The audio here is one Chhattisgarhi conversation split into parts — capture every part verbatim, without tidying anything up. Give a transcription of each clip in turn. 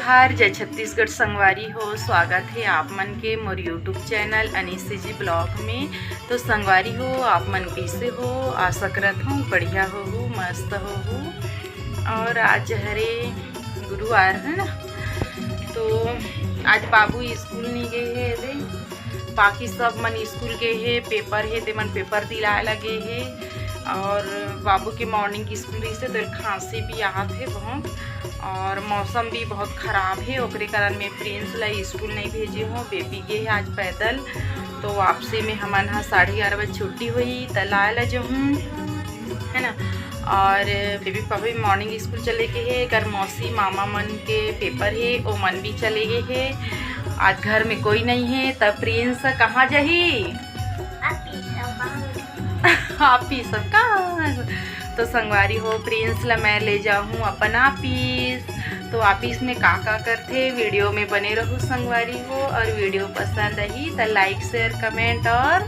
हर जय छत्तीसगढ़ संगवारी हो, स्वागत हे आप मन के मोर YouTube चैनल अनीसी जी ब्लॉग में। तो संगवारी हो, आप मन कइसे हो? आशा करत हूँ बढ़िया होहू, मस्त होहू। और आज हरे गुरुवार है ना, तो आज बाबू स्कूल नहीं गए हे। अभी बाकी सब मन स्कूल गए हे, पेपर हे, ते मन पेपर दिलाए ला गे हे। और बाबू के मॉर्निंग स्कूल रहिसे, तो खांसी भी आत हे बहुत, और मौसम भी बहुत खराब हे, ओकरे कारण मैं प्रिंस ला स्कूल नहीं भेजे हूँ। बेबी गे हे आज पैदल, तो वापसी में हमन ह साढ़े ग्यारह बजे छुट्टी होही, त लाए ला जहूँ, है ना। और बेबी पापा भी मॉर्निंग स्कूल चले गए हे, एकर मौसी मामा मन के पेपर हे, ओ मन भी चले गए हे। आज घर में कोई नहीं है, तब प्रिंस कहाँ जाही? आप पी सब कहाँ? तो संगवारी हो, प्रिंस ला मैं ले जाहूँ अपन ऑफिस। तो ऑफिस में का का करथे, वीडियो में बने रहू संगवारी हो। और वीडियो पसंद आही तो लाइक, शेयर, कमेंट और,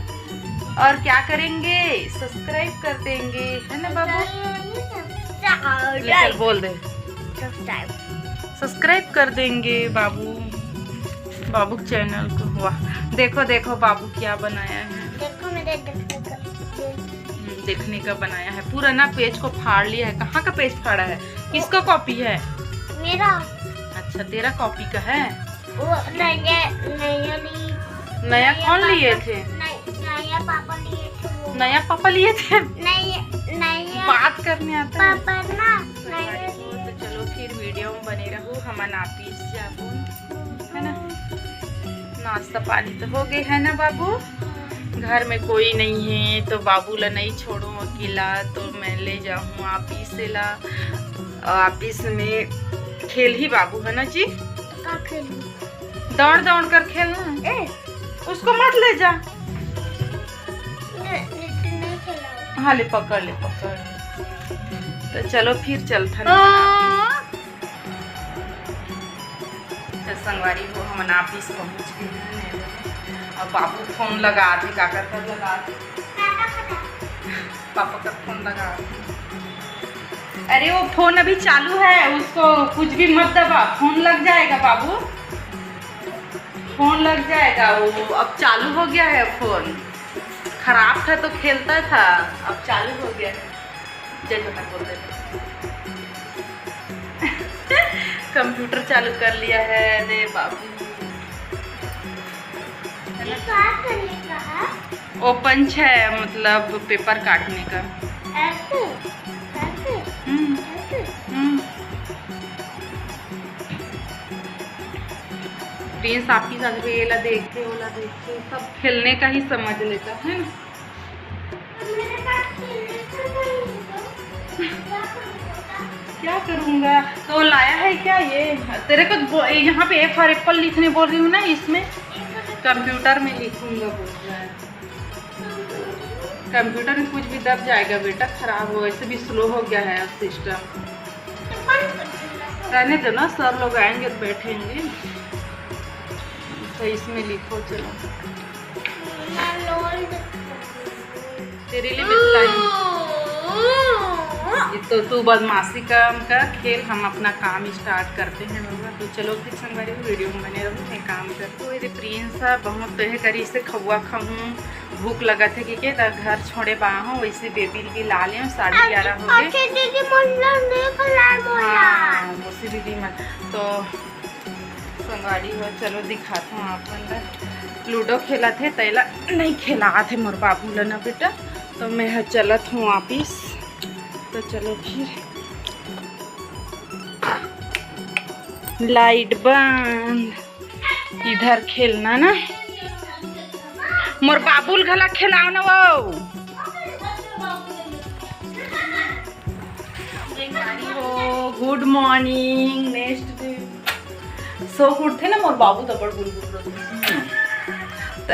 और क्या करेंगे, सब्सक्राइब कर देंगे, है ना बाबू? ले चल, बोल दे। सब्सक्राइब कर देंगे बाबू, बाबू के चैनल को। वाह, देखो देखो बाबू क्या बनाया है। देखो मेरे देख-, देख-, देख। हम्म, देखने का बनाया है। पूरा ना पेज को फाड़ लिया है। कहाँ का पेज फाड़ा है? किसका कॉपी है? मेरा। अच्छा, तेरा कॉपी का है। वो नया, नया ली-, नया नया कौन लिए पापा, थे? नया, नया पापा लिए थे वो। नया पापा लिए थे? नया, नया बात करने आता है। पापा ना, नया लिए। तो चलो फिर वीडियो में बने रहू, हमन ऑफिस जाबो, है ना? नाश्ता पानी तो हो गए है ना बाबू? घर में कोई नहीं है तो बाबू ला नहीं छोड़ो अकेला, तो मैं ले जाहूँ ऑफिस ला। और ऑफिस में खेलही बाबू, है ना जी? का खेलही? दौड़ दौड़ कर खेलना। ए। उसको मत ले जा। नहीं, नहीं, नहीं खेला। हाँ, ले पकड़, ले पकड़। तो चलो फिर चलथन। हाँ। तो संगवारी हो, हमन ऑफिस पहुँच गए हैं। अब बाबू फोन लगा थे, काकर कर लगा थे, पापा का फोन लगा थे। अरे, वो फोन अभी चालू है, उसको कुछ भी मत दबा, फोन लग जाएगा बाबू, फोन लग जाएगा। वो अब चालू हो गया है फोन, खराब था तो खेलता था, अब चालू हो गया है। जय माता बोल दे। कंप्यूटर चालू कर लिया है रे बाबू। ये क्या करने का है? वो पंच है, मतलब पेपर काटने का। ऐसे? ऐसे? हम्म। ऐसे? हम्म। प्रिंस आपकी साथ में ये ला देखते, वो ला देखते, सब खेलने का ही समझ लेता है ना। क्या करूँगा? तो लाया है क्या ये? तेरे को बो-, यहाँ पे A for apple लिखने बोल रही हूँ ना, इसमें कंप्यूटर में लिखूंगा बोल रहा है। कंप्यूटर में कुछ भी दब जाएगा बेटा, खराब हो, वैसे भी स्लो हो गया है अब सिस्टम। रहने दो ना, सर लोग आएंगे तो बैठेंगे। तो इसमें लिखो, चलो। तेरे लिए भी तो लाई। ये तो तू बदमाशी काम कर, खेल, हम अपना काम स्टार्ट करते हैं बबुआ। तो चलो फिर संगवारी, वीडियो में बने रहो, मैं काम करती हूँ। ये प्रिंस है, बहुत तो है करी, इसे खौवा खाऊँ, भूख लगत है कि के, त घर छोड़े बा हूँ, वैसे बेबी भी ला ले, साढ़े ग्यारह हो गए। अच्छा दीदी, मन नहीं खिलाए बोला। हाँ, मौसी दीदी मन। तो संगवारी हो, चलो दिखात हूँ आप मन ला। लूडो खेलत हे, तैला नहीं खेलात हे मोर बाबू ला ना बेटा। तो मैं ह चलत हूँ वापिस। तो चलो फिर लाइट बंद, इधर खेलना ना। मोर बाबू ल घला खेलाओ ना वो। गुड मॉर्निंग, नेक्स्ट डे। सो के उठथे ना मोर बाबू, त बड़ गुलगुल रहिथे। त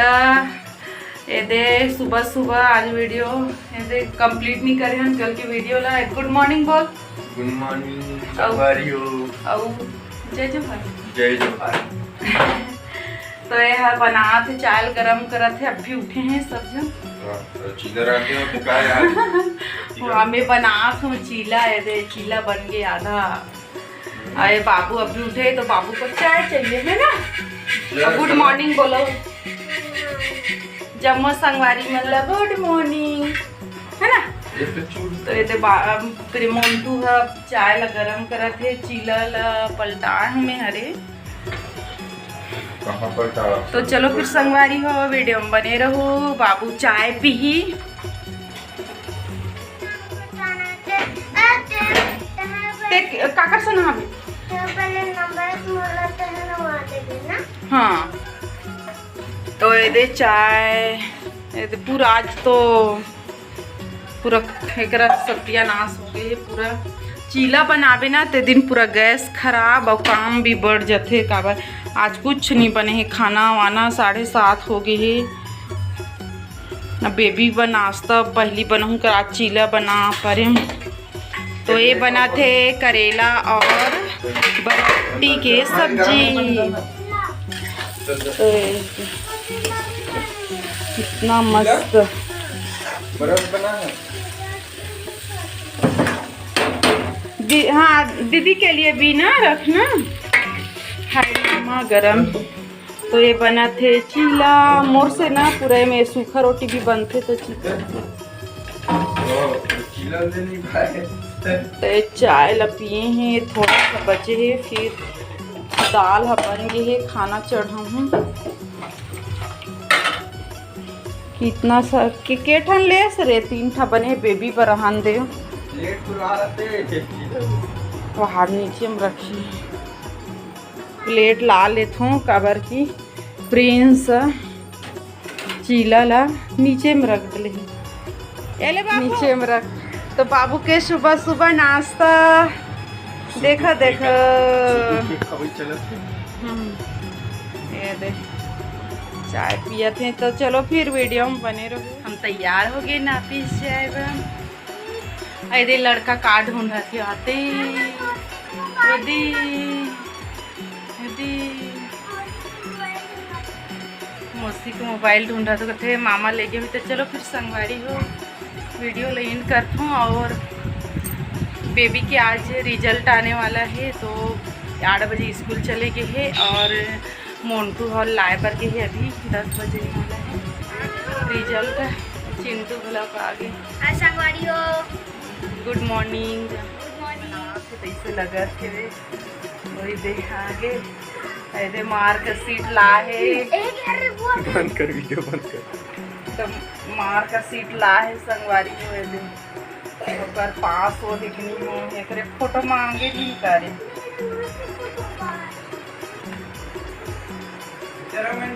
एदे सुबह सुबह आज वीडियो एदे कंप्लीट नहीं करे हन कल के वीडियो ला। गुड मॉर्निंग बोल। गुड मॉर्निंग, अउ संगवारी हो। अउ जय जोहार। जय जोहार। तो ये हर बनात हे, चाय गरम करत हे, अभी उठे हैं सब झन। हाँ, तो चीला रांधे हो तो का यार? वो हमें बनात हो चीला, एदे चीला बन गए आधा। अरे बाबू अभी उठे तो बाबू को चाय चाहिए, है ना? गुड मॉर्निंग बोलो, जम्मो संगवारी मन ला गुड मॉर्निंग, है ना? तो ये दे बा-, अम, तेरे मोंटू ह चाय ला गरम करत हे, चीला ला पलटा हूँ मैं। अरे तो चलो फिर संगवारी हो, वीडियो में बने रहो। बाबू चाय पीही। ते काकर से नहाबे? हाँ, तो ये दे चाय, ये दे पूरा आज तो पूरा एकरा सत्यानाश हो गए हे। पूरा चीला बनाबे ना ते दिन पूरा गैस खराब और काम भी बढ़ जाथे। काबर आज कुछ नहीं बने हे, खाना वाना साढ़े सात हो गए हे। अब बेबी बर नाश्ता पहली बनाहूँ, कर आज चीला बना परे। तो ये बना थे करेला और बरबट्टी के सब्जी। तो ये कितना मस्त। दी-, हाँ, दीदी के लिए भी ना रखना। हाय माँ गरम। तो ये बना थे चीला, मोर से ना पूरा में सूखा रोटी भी बनथे तो चीला। तो ये चाय ला पिए हैं, थोड़ा सा बचे है, फिर दाल ह बन गई है, खाना चढ़ा हूँ। कितना सा के, के ठन लेस रे? तीन ठा बने, बेबी बर रहन दे। प्लेट तो ला लेते हैं। वो हाथ नीचे में रखी। प्लेट ला लेथों, काबर की प्रिंस चीला ला नीचे में रख दे। एले बाबू। नीचे में रख। तो बाबू के सुबह सुबह नाश्ता देखो, देखो। हम्म, ये दे, चाय पियत हे। तो चलो फिर वीडियो में बने रहो। हम तैयार हो गए नापिस जाए बर। अरे लड़का का ढूंढत हे आते। दीदी, दीदी। मौसी के मोबाइल ढूंढा तो कहते मामा ले गए। तो चलो फिर संगवारी हो, वीडियो ला एंड करथों। और बेबी के आज रिजल्ट आने वाला है, तो आठ बजे स्कूल चले गए है और मोंटू हॉल लाए बर गए है, अभी दस बजे वाला है रिजल्ट। चिंटू घला आ गए। हाय संगवारी हो। गुड मॉर्निंग। गुड मॉर्निंग। कैसे लगा थे? वही दे आगे। अरे मार का सीट ला है। एक यार वो बंद कर, वीडियो बंद कर। तो मार का सीट ला है संगवारी हो दे। ओकर पास वो दिखनी हो, एकरे फोटो मांगे भी करे। जरा मैं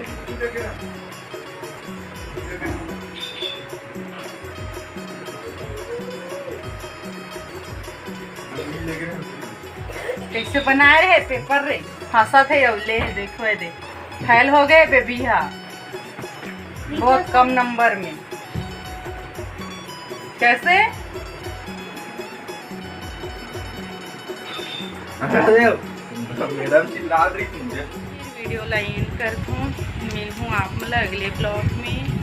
कैसे बनाए रहे पेपर रे? हंसत हे अउ ले हे, देखो ये दे, फेल हो गए बेबी हा, बहुत कम नंबर में। कैसे? अरे, मैडम चिल्ला रही थी मुझे। फिर वीडियो ला एंड करथों, मिलहूँ आप मन ला अगले ब्लॉग में।